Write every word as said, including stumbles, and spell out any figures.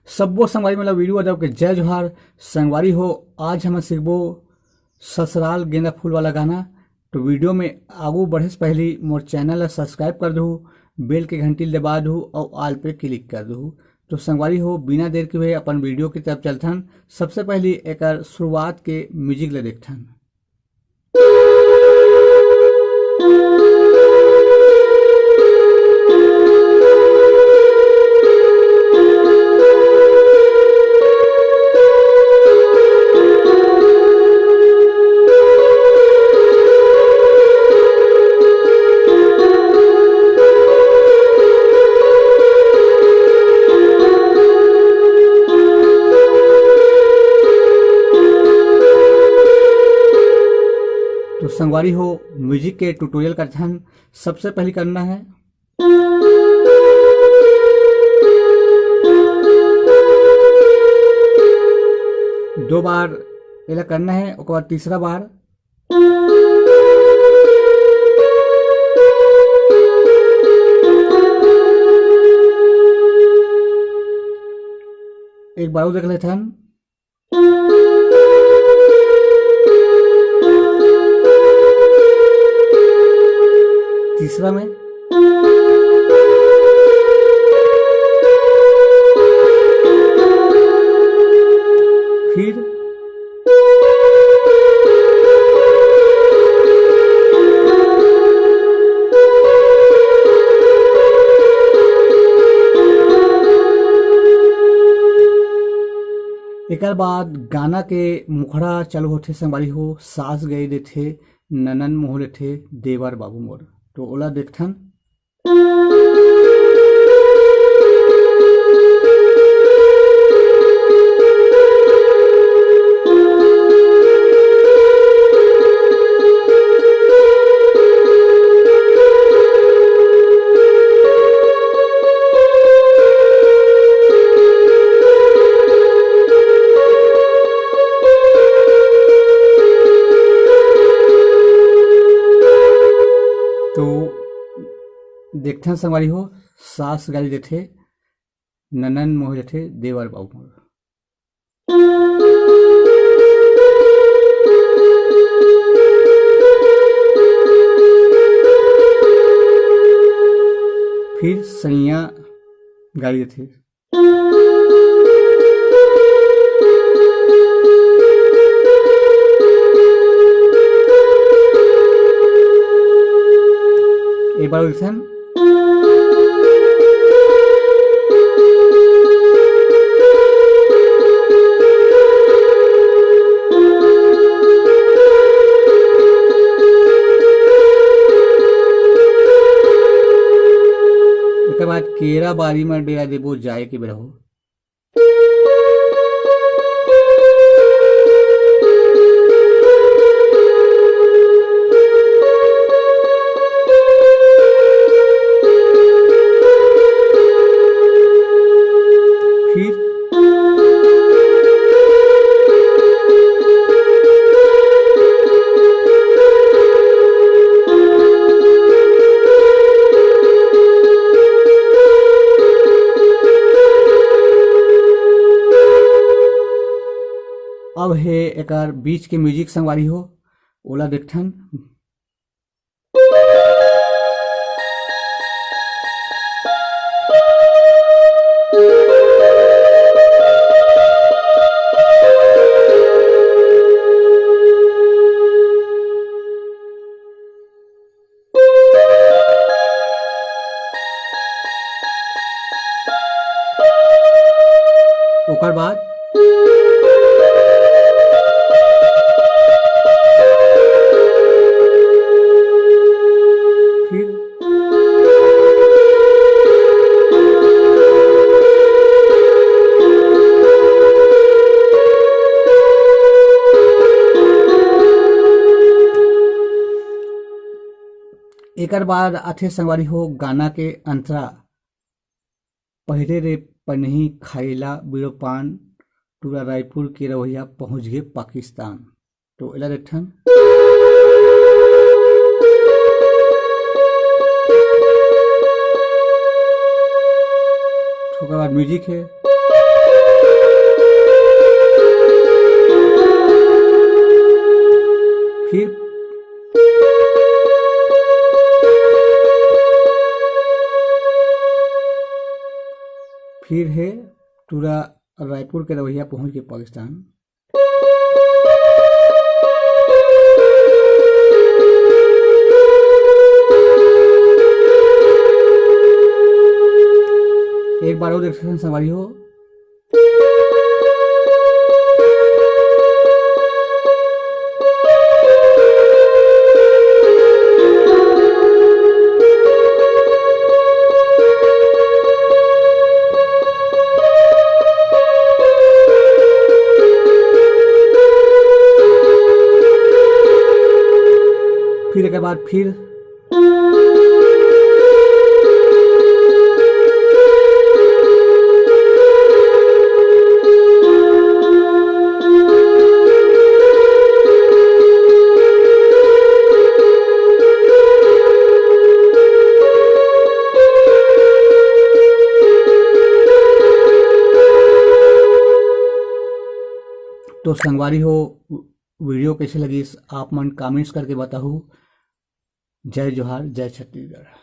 सब्बो संगवारी मन ला वीडियो दव के जय जोहार। संगवारी हो, आज हमन सीखबो ससुराल गेंदा फूल वाला गाना। तो वीडियो में आगू बढ़े से पहली मोर चैनल ला सब्सक्राइब कर दहू, बेल के घंटी ल दबा दहू और ऑल पे क्लिक कर दहू। तो संगवारी हो, बिना देर के हुए अपन वीडियो की तरफ चलथन। सबसे पहली एकर शुरुआत के म्यूजिक ला देखथन। तो संगवारी हो, म्यूजिक के ट्यूटोरियल करथन। सबसे पहले करना है, दो बार एला करना है, ओकर बाद तीसरा बार एक बार और देख लेथन। तीसरा में फिर एकर बाद गाना के मुखड़ा चालू होथे संगवारी हो, सास गारी देथे, ननन मोह लेथे, देवर बाबू मोर। तो ओला देखथन। तो देखथन संगवारी हो, सास गारी देथे, ननन मोह लेथे, देवर बाबू मोर। फिर सैया गारी देथे। एक बार और देखथन। एकर बाद केरा बारी म डेरा देबो जाए के बेरा हो। फिर अब हे एकर बीच के म्यूजिक संगवारी हो, ओला देखथन। ओकर बाद फिर एकर बाद आथे संगवारी हो गाना के अंतरा, पहिरे रे पनही खाइला बीड़ो पान, टूरा रायपुर के रवैया पहुंच गे पाकिस्तान। तो एला देखथन। ओकर बाद म्यूजिक हे। फिर फिर हे टूरा रायपुर के रवैया पहुंच के पाकिस्तान। एक बार और देख सकते हैं संगवारी हो। फिर एक बार फिर तो संगवारी हो, वीडियो कैसे लगिस, आप मन कमेंट्स करके बताहू। जय जोहार, जय छत्तीसगढ़।